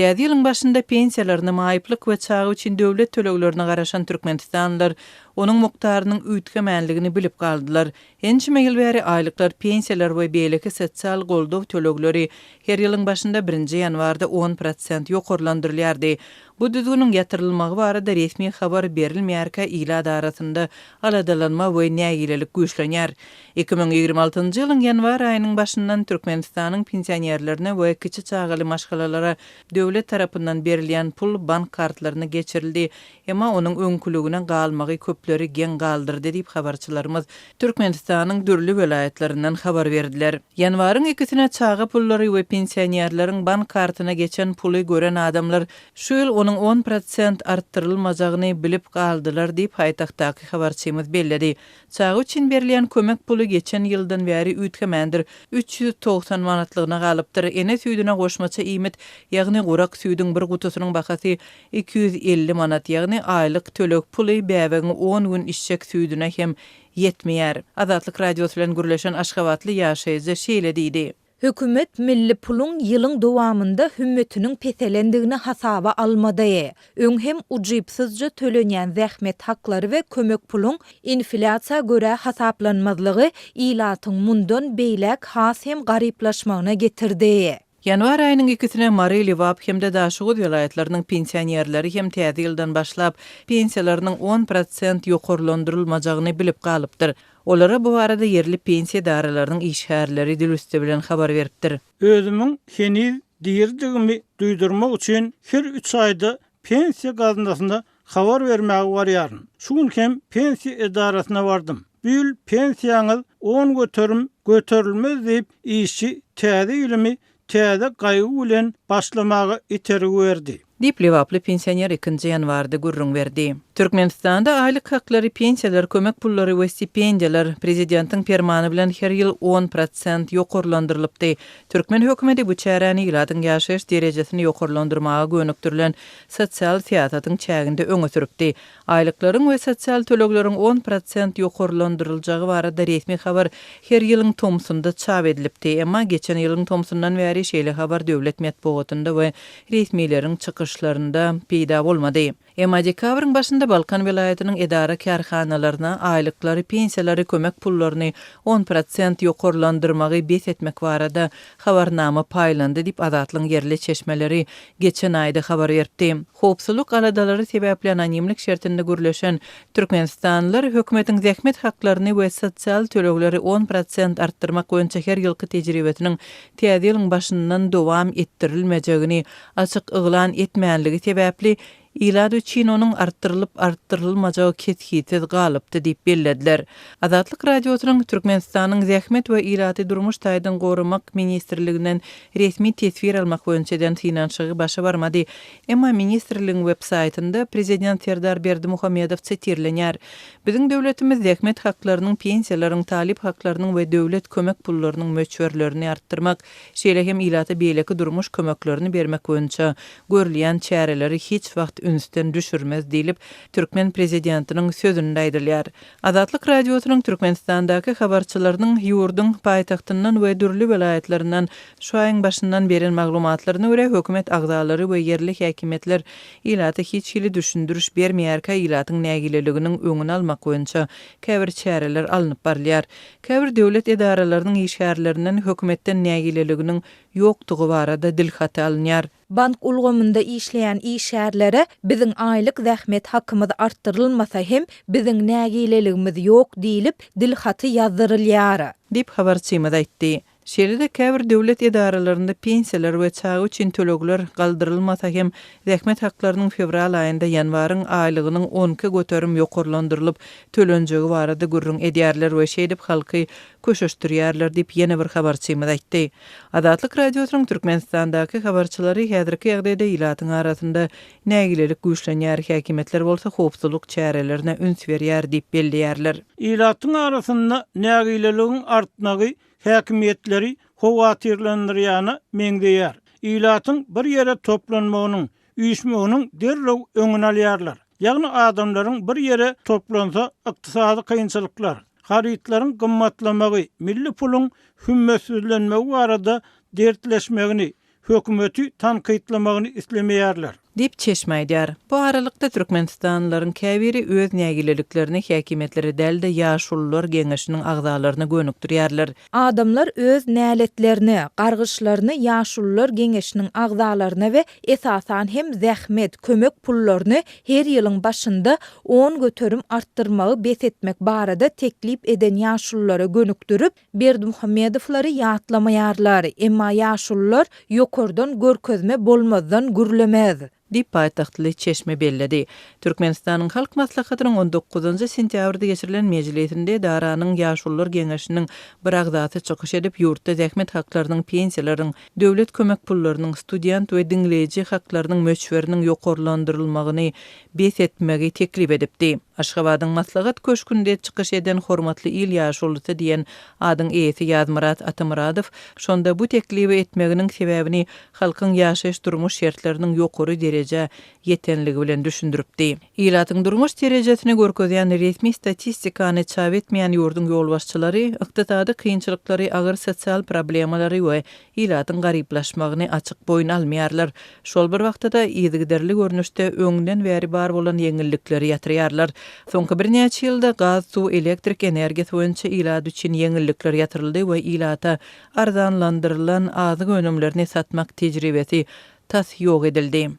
Täze ýylyň başynda pensiýalaryna, maýyplyk we çaga üçin döwlet töleglerine garaşan türkmenistanlylar onuň mukdarynyň üýtgemänligini bilip galdylar. Ençeme ýyl bäri aýlyklar, pensiýalar we beýleki sosial goldaw tölegleri her ýylyň başynda birinji ýanwarda 10% ýokarlandyrylýardy. Bu düzgüniň ýatyrylmagy barada resmi habar berilmeýärkä ilat arasynda aladalanma we nägilelik güýçlenýär. 2026-njy ýylyň ýanwar aýynyň başyndan Türkmenistanyň pensionerlerine we kiçi çagaly maşgalalara döwlet tarapyndan berilýän pul bank kartlaryna geçirildi, emma onuň öňküligine galmagy köpleri geň galdyrdy diýip habarçylarymyz Türkmenistanyň dürli welaýatlaryndan habar berdiler. Ýanwaryň ikisine çaga pullary we pensionerleriň bank kartyna geçen puly gören adamlar şu ýyl onuň 10% artdyrylmajagyny bilip galdylar diýip paýtagtdaky habarçymyz belledi. Çaga üçin berilýän kömek puly geçen ýyldan bäri üýtgemändir, 390 manatlygyna galypdyr. Ene süýdüne goşmaça iýmit, ýagny gurak süýdüň bir gutusynyň bahasy 250 manat, ýagny aýlyk töleg puly bäbegiň on gün içjek süýdüne hem ýetmeýär. Azatlyk Radiosy bilen gürleşen aşgabatly ýaşaýjy şeýle diýdi. Hökümet milli puluň ýylyň dowamynda hümmetiniň peselendigini hasaba almady. Öň hem ujypsyzja tölenýän zähmet haklary we kömek puluň inflýasiýa görä hasaplanmazlygy ilatyň mundan beýläk has hem garyplaşmagyna getirdi. Ýanwar aýynyň ikisine Mary, Lebap hem-de Daşoguz welaýatlarynyň pensionerleri hem täze ýyldan başlap pensiýalarynyň 10% ýokarlandyrylmajagyny bilip galypdyr. Olara bu barada ýerli pensiýa edaralarynyň işgärleri dil üsti bilen habar beripdir. Özümiň heniz diridigimi duýdurmak üçin her üç aýda pensiýa gaznasyna habar bermäge barýaryn. Şu gün hem pensiýa edarasyna bardym. Bu ýyl pensiýaňyz 10% göterilmez diýip, işçi täze ýylymy täze gaýgy bilen başlamaga itergi berdi. Diýip, lebaply pensioner ikinji ýanwarda gürrüň berdi. Türkmenistanda aýlyk haklary, pensiýalar, kömek pullary we stipendiýalar prezidentiň permany bilen her ýyl 10% ýokarlandyrylypdy. Türkmen hökümeti bu çäräni ilatyň ýaşaýyş derejesini ýokarlandyrmaga gönükdirilen sosial syýasatyň çäginde öňe sürüpdi. Aýlyklaryň we sosial tölegleriň 10% ýokarlandyryljagy barada resmi habar her ýylyň tomsunda çap edilipdi. Emma geçen ýylyň tomsundan bäri şeýle habar döwlet metbugatynda we resmileriň çykyşlarynda peýda bolmady. Emma dekabryň başynda Balkan welaýatynyň edara-kärhanalaryna aýlyklary, pensiýalary, kömek pullaryny 10% ýokarlandyrmagy bes etmek barada habarnama paýlandy diýip, Azatlygyň ýerli çeşmeleri geçen aýda habar beripdi. Howpsuzlyk aladalary sebäpli anonimlik şertinde gürleşen türkmenistanlylar hökümetiň zähmet haklaryny we sosial tölegleri 10% artdyrmak boýunça her ýylky tejribesiniň täze ýylyň başyndan dowam etdirilmejegini açyk yglan etmänligi sebäpli, ilat üçin onuň artdyrylyp-artdyrylmajagy kesgitsiz galypdy diýip bellediler. Azatlyk Radiosynyň Türkmenistanyň Zähmet we ilaty durmuş taýdan goramak ministrliginden resmi teswir almak boýunça eden synanyşygy başa barmady. Emma ministrligiň web saýtynda prezident Serdar Berdimuhamedow sitirlenýär. Biziň döwletimiz zähmet haklarynyň, pensiýalaryň, talyp haklarynyň we döwlet kömek pullarynyň möçberlerini artdyrmak, şeýle hem ilata beýleki durmuş kömeklerini bermek boýunça görülýän çäreleri hiç wagt ünsden düşürmez diýlip, türkmen prezidentiniň sözünde aýdylýar. Azatlyk Radiosynyň Türkmenistandaky habarçylarynyň ýurduň paýtagtyndan we dürli welaýatlaryndan şu aýyň başyndan beren maglumatlaryna görä, hökümet agzalary we ýerli häkimiýetler ilata hiç hili düşündiriş bermeýärkä ilatyň nägileliginiň öňüni almak boýunça käbir çäreler alnyp barylýar. Käbir döwlet edaralarynyň işgärlerinden hökümetden nägileliginiň ýokdugy barada dilhaty alynýar. Bank ulgamynda işleýän işgärlere biziň aýlyk zähmet hakymyz artdyrylmasa hem biziň nägileligimiz ýok diýlip dilhaty ýazdyrylýar. Diýip, habarçymyz aýtdy. Şeýle-de käbir döwlet edaralarynda pensiýalar we çaga üçin tölegler galdyrylmasa hem, zähmet haklarynyň fewral aýynda ýanwaryň aýlygynyň 12% ýokarlandyrylyp tölenjegi barada gürrüň edýärler we şeýdip halky köşeşdirýärler diýip, ýene bir habarçymyz aýtdy. Azatlyk Radiosynyň Türkmenistandaky habarçylary häzirki ýagdaýda ilatyň arasynda nägilelik güýçlenýär, häkimiýetler bolsa howpsuzlyk çärelerine üns berýär diýip belleýärler. Ilatyň arasynda nägileligiň artmagy häkimiýetleri howatyrlandyrýana meňzeýär. Ilatyň bir ýere toplanmagynyň, üýşmeginiň derrew öňüni alýarlar. Ýagny adamlaryň bir ýere toplansa ykdysady kynçylyklar, harytlaryň gymmatlamagy, milli puluň hümmetsizlenmegi barada dertleşmegini, hökümeti tankytlamagyny islemeýärler. Diýip, çeşme aýdýar. Bu aralykda, türkmenistanlylaryň käbiri öz nägileliklerini häkimiýetlere däl-de, Ýaşulular geňeşiniň agzalaryna gönükdirýärler. Adamlar öz näletlerini, gargyşlaryny Ýaşulular geňeşiniň agzalaryna we esasan hem zähmet, kömek pullaryny her ýylyň başynda 10% artdyrmagy bes etmek barada teklip eden ýaşululara gönükdirip, Berdimuhamedowlary ýatlamaýarlar, emma ýaşulular ýokardan görkezme bolmazdan gürlemez. Diýip, paýtagtly çeşme belledi. Türkmenistanyň Halk Maslahatynyň on dokuzynjy sentýabrda geçirilen mejlisinde edaranyň Ýaşulular geňeşiniň bir agzasy çykyş edip, ýurtda zähmet haklarynyň, pensiýalaryň, döwlet kömek pullarynyň, student we diňleýji haklarynyň möçberiniň ýokarlandyrylmagyny bes etmegi teklip edipdi. Aşgabadyň Maslahat köşgünde çykyş eden Hormatly il ýaşulusy diýen adyň eýesi Ýazmyrat Atamyradow şonda bu teklibi etmeginiň sebäbini halkyň ýaşaýyş-durmuş şertleriniň ýokary derejä ýetenligi bilen düşündiripdi. Ilatyň durmuş derejesini görkezýän resmi statistikany çap etmeýän ýurduň ýolbaşçylary ykdysady kynçylyklary, agyr sosial problemalary we ilatyň garyplaşmagyny açyk boýun almaýarlar. Şol bir wagtda-da, yzygiderli görnüşde öňden bäri bar bolan ýeňillikleri ýatyrýarlar. Soňky birnäçe ýylda gaz, suw, elektrik energiýasy boýunça ilat üçin ýeňillikler ýatyryldy we ilata arzanlandyrylan azyk önümlerini satmak tejribesi tas ýok edildi.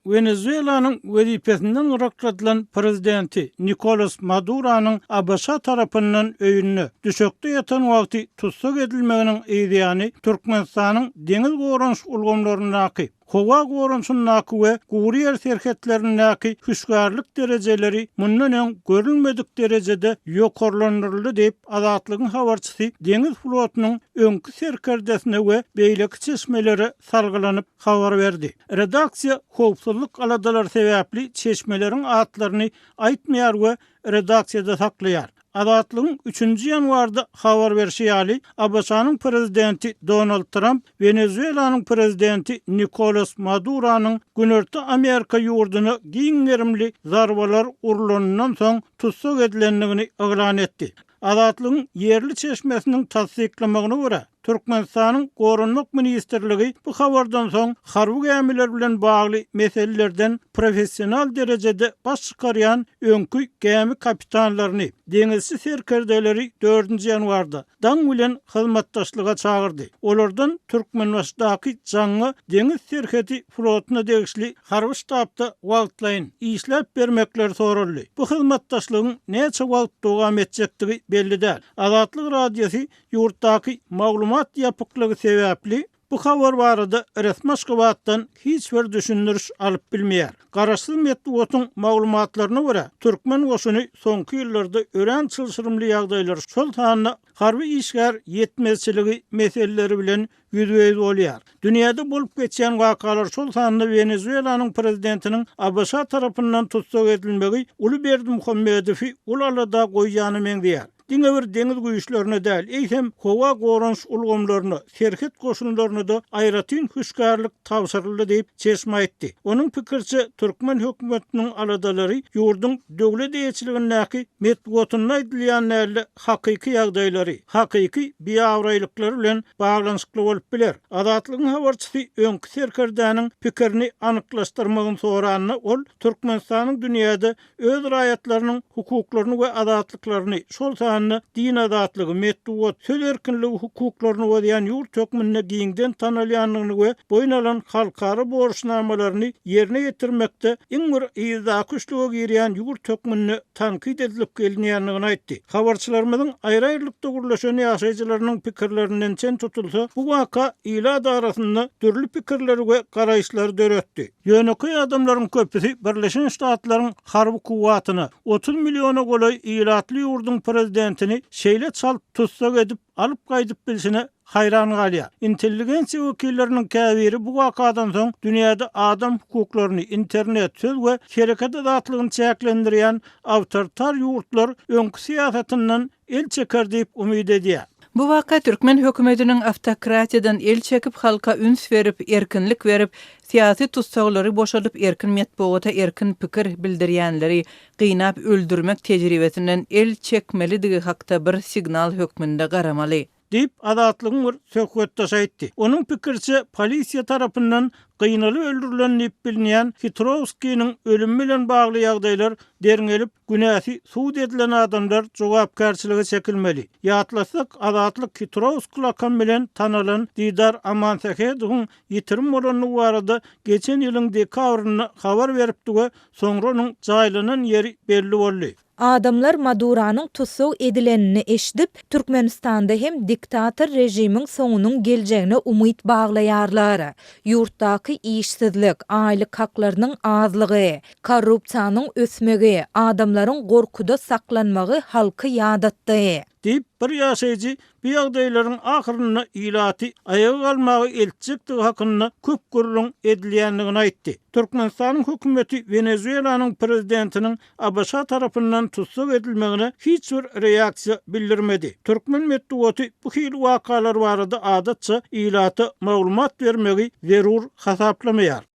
Wenezuelanyň wezipesinden gyrakladylan prezidenti Nikolas Maduranyň ABŞ tarapyndan öýünde, düşekde ýatan wagty tussag edilmeginiň yzýany Türkmenistanyň deňiz goranyş ulgamlaryndaky, howa goranyşyndaky we gury ýer serhetlerindäki hüşgärlik derejeleri mundan öň görülmedik derejede ýokarlandyryldy diýip, Azatlygyň habarçysy deňiz flotunyň öňki serkerdesine we beýleki çeşmelere salgylanyp habar berdi. Redaksiýa howpsuzlyk aladalary sebäpli çeşmeleriň atlaryny aýtmaýar we redaksiýada saklaýar. Azatlygyň üçünji ýanwarda habar berşi ýaly, ABŞ-nyň prezidenti Donald Tramp Wenezuelanyň prezidenti Nikolas Maduranyň Günorta Amerika ýurduna giň gerimli zarbalar urlanyndan soň tussag edilendigini yglan etdi. Azatlygyň ýerli çeşmesiniň tassyklamagyna görä, Türkmenistanyň Goranmak ministrligi bu habardan soň harby gämiler bilen bagly meselelerden professional derejede baş çykarýan öňki gämi kapitanlaryny, deňizçi serkerdeleri dördünji ýanwarda, daň bilen hyzmatdaşlyga çagyrdy. Olardan Türkmenbaşydaky Jaňňa deňiz serhedi flotuna degişli harby ştabda wagtlaýyn işläp bermekleri soraldy. Bu hyzmatdaşlygyň näçe wagt dowam etjekdigi belli däl. Azatlyk Radiosy ýurtdaky maglumat ýapyklygy sebäpli bu habar barada resmi Aşgabatdan hiç bir düşündiriş alyp bilmeýär. Garaşsyz metbugatyň maglumatlaryna görä, türkmen goşuny soňky ýyllarda örän çylşyrymly ýagdaýlar, şol sanda harby işgär ýetmezçiligi meseleleri bilen ýüzbe-ýüz bolýar. Dünýäde bolup geçýän wakalar, şol sanda Wenezuelanyň prezidentiniň ABŞ tarapyndan tussag edilmegi uly Berdimuhamedowy uly alada goýýana meňzeýär. Diňe bir deňiz güýçlerine däl, eýsem, howa goranyş ulgamlaryna, serhet goşunlaryna-da aýratyn hüşgärlik tabşyryldy diýip, çeşme aýtdy. Onuň pikiriçe, türkmen hökümetiniň aladalary ýurduň döwlet eýeçiligindäki metbugatynda aýdylýan däl-de, hakyky ýagdaýlary, hakyky biabraýlyklary bilen baglanyşykly bolup biler. Azatlygyň habarçysy öňki serkerdäniň pikirini anyklaşdyrmagyny soranda, ol Türkmenistanyň dünýäde öz raýatlarynyň hukuklaryny we azatlyklaryny, şol sanda din azatlygy, metbugat, söz erkinligi hukuklaryny bozýan ýurt hökmünde giňden tanalýandygyny we boýun alan halkara borçnamalaryny ýerine ýetirmekde iň bir yzdaky üçlüge girýän ýurt hökmünde tankyt edilip gelinýändigini aýtdy. Habarçylarymyzyň aýry-aýrylykda gürleşen ýaşaýjylarynyň pikirlerinden çen tutulsa, bu waka ilat arasynda dürli pikirleri we garaýyşlary döretdi. Ýönekeý adamlaryň köpüsi Birleşen Ştatlaryň harby kuwwatyna, 30 milliona golaý ilatly ýurduň prezidentini şeýle çalt tussag edip, alyp gaýdyp bilşine haýran galýar. Intelligensiýa wekilleriniň käbiri bu wakadan soň dünýäde adam hukuklaryny, internet, söz we hereket azatlygyny çäklendirýän awtoritar ýurtlar öňki syýasatyndan el çeker diýip umyt edýär. Bu waka türkmen hökümetiniň awtokratiýadan el çekip, halka üns berip, erkinlik berip, syýasy tussaglary boşadyp, erkin metbugata erkin pikir bildirýänleri gynap öldürmek tejribesinden el çekmelidigi hakda bir signal hökmünde garamaly. Diýip, Azatlygyň bir söhbetdeşi aýtdy. Onuň pikiriçe, polisiýa tarapyndan gynalyp öldürilen diýip bilinýän Hitrowskiniň ölümi bilen bagly ýagdaýlar derňelip, günäsi subut edilen adamlar jogapkärçilige çekilmeli. Ýatlatsak, Azatlyk Hitrowsk lakamy bilen tanalan Didar Amansähedowyň ýitirim bolandygy barada geçen ýylyň dekabrynda habar beripdi we soňra onuň jaýlanan ýeri belli boldy. Adamlar Maduranyň tussag edilenini eşidip, Türkmenistanda hem diktator režimiň soňunyň geljegine umyt baglaýarlar. Ýurtdaky işsizlik, aýlyk haklarynyň azlygy, korrupsiýanyň ösmegi, adamlaryň gorkuda saklanmagy halky ýadatdy. Diýip, bir ýaşaýjy Bu ýagdaýlaryň ahyrynda ilaty aýaga galmaga eltjekdigi hakynda köp gürrüň edilýändigini aýtdy. Türkmenistanyň hökümeti Wenezuelanyň prezidentiniň ABŞ tarapyndan tussag edilmegine hiç bir reaksiýa bildirmedi. Türkmen metbugaty bu hili wakalar barada adatça ilata maglumat bermegi zerur hasaplamaýar.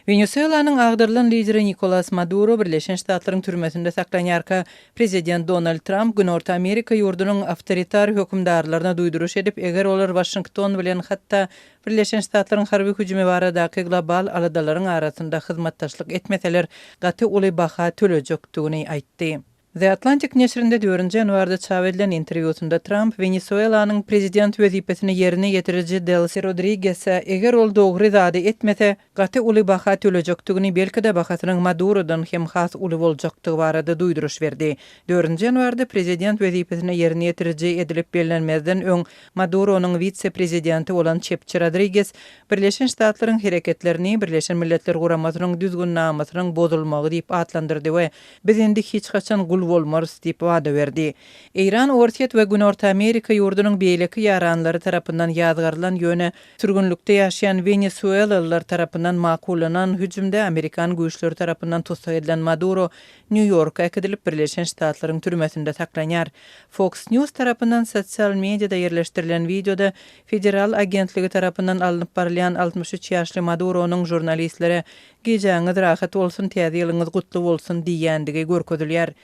Wenesuelanyň agdarylan lideri Nikolas Maduro Birleşen Ştatlaryň türmesinde saklanýarka, prezident Donald Tramp Günorta Amerika ýurdunyň awtoritar hökümdarlaryna duýduryş edip, eger olar Waşington bilen hatda Birleşen Ştatlaryň harby hüjümi baradaky global aladalaryň arasynda hyzmatdaşlyk etmeseler, gaty uly baha tölejekdigini aýtdy. The Atlantic neşirinde dördünji ýanwarda çap edilen interwýusynda Tramp Wenesuelanyň prezident wezipesini ýerine ýetiriji Delsi Rodrigese eger ol dogry zady etmese, gaty uly baha tölejekdigini, belki-de bahasynyň Madurodan hem has uly boljakdygy barada duýduryş berdi. Dördünji ýanwarda prezident wezipesini ýerine ýetiriji edilip bellenmezden öň Maduronyň wise-prezidenti bolan çepçi Rodriges Birleşen Ştatlaryň hereketlerini Birleşen Milletler Guramasynyň düzgünnamasynyň bozulmagy diýip atlandyrdy we Biz indi hiç haçan gul bolmarys diýip wada berdi. Eýran Orsýet we Günorta Amerika ýurdunyň beýleki ýaranlary tarapyndan ýazgarylan ýöne sürgünlikde ýaşaýan wenesuelalylar tarapyndan makullanan hüjümde amerikan güýçleri tarapyndan tussag edilen Maduro Nýu-Ýorka äkidilip Birleşen Ştatlaryň türmesinde saklanýar. Fox News tarapyndan sosial mediada ýerleşdirilen wideoda federal agentligi tarapyndan alnyp barylýan 63 ýaşly Maduronyň žurnalistlere Gijäňiz rahat bolsun, täze ýylyňyz gutly bolsun diýýändigi görkezilýär.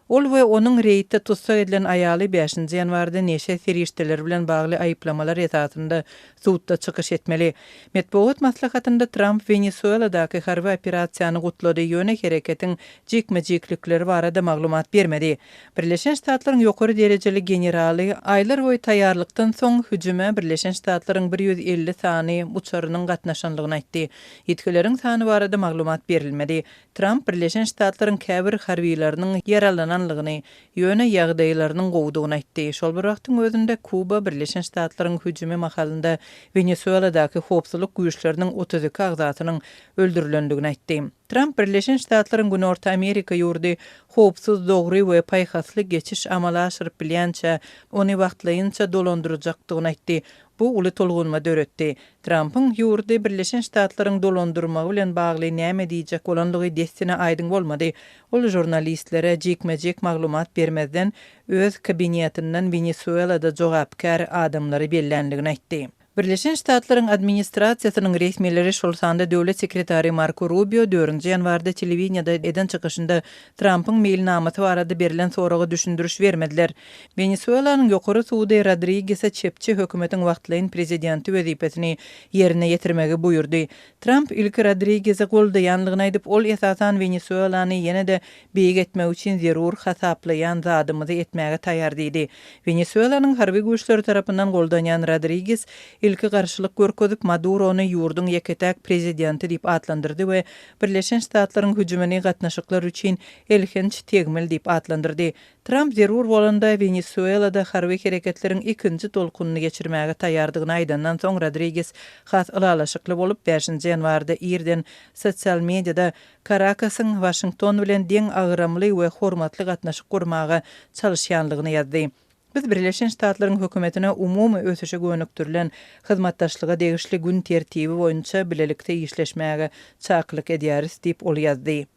Ol we onuň reýdde tussag edilen aýaly bäşinji ýanwarda neşe serişdeleri bilen bagly aýyplamalar esasynda sudda çykyş etmeli. Metbugat maslahatynda Tramp Wenesueladaky harby operasiýany gutlady, ýöne hereketiň jikme-jiklikleri barada maglumat bermedi. Birleşen Ştatlaryň ýokary derejeli generaly aýlar boýy taýýarlykdan soň hüjüme Birleşen Ştatlaryň 150 sany uçarynyň gatnaşanlygyny aýtdy. Ýitgileriň sany barada maglumat berilmedi. Tramp Birleşen Ştatlaryň käbir harbylarynyň ýaralananlygyny, ýöne ýagdaýlarynyň gowudygyny aýtdy. Şol bir wagtyň özünde, Kuba Birleşen Ştatlaryň hüjümi mahalynda Wenesueladaky howpsuzlyk güýçleriniň 32 agzasynyň öldürilendigini aýtdy. Tramp Birleşen Ştatlaryň Günorta Amerika ýurdy howpsuz, dogry we paýhasly geçiş amala aşyryp bilýänçä, ony wagtlaýynça dolandyrjakdygyny aýtdy. Bu uly tolgunma döretdi. Trampyň ýurdy Birleşen Ştatlaryň dolandyrmagy bilen bagly näme diýjek bolandygy dessine aýdyň bolmady. Ol žurnalistlere jikme-jik maglumat bermezden, öz kabinetinden Wenesuelada jogapkär adamlary belländigini aýtdy. Birleşen Ştatlaryň administrasiýasynyň resmileri, şol sanda döwlet sekretary Marko Rubio dördünji ýanwarda telewideniýede eden çykyşynda Trampyň meýilnamasy barada berlen soraga düşündiriş bermediler. Wenesuelanyň ýokary sudy Rodrigese çepçi hökümetiň wagtlaýyn prezidenti wezipesini ýerine ýetirmegi buýurdy. Tramp ilki Rodrigesi goldaýanlygyny aýdyp, ol esasan Wenesuelany ýene-de beýik etmek üçin zerur hasaplaýan zadymyzy etmäge taýýar diýdi. Wenesuelanyň harby güýçleri tarapyndan goldanýan Rodriges ilki garşylyk görkezip, Madurony ýurduň ýeke-täk prezidenti diýip atlandyrdy we Birleşen Ştatlaryň hüjümini gatnaşyklar üçin elhenç tegmil diýip atlandyrdy. Tramp zerur bolanda Wenesuelada harby hereketleriň ikinji tolkunyny geçirmäge taýýardygyny aýdandan soň Rodriges has ylalaşykly bolup, bäşinji ýanwarda irden sosial mediada Karakasyň Waşington bilen deň agramly we hormatly gatnaşyk gurmaga çalyşýanlygyny ýazdy. Biz Birleşen Ştatlaryň hökümetine umumy ösüşe gönükdirilen hyzmatdaşlyga degişli gün tertibi boýunça bilelikde işleşmäge çakylyk edýäris diýip, ol ýazdy.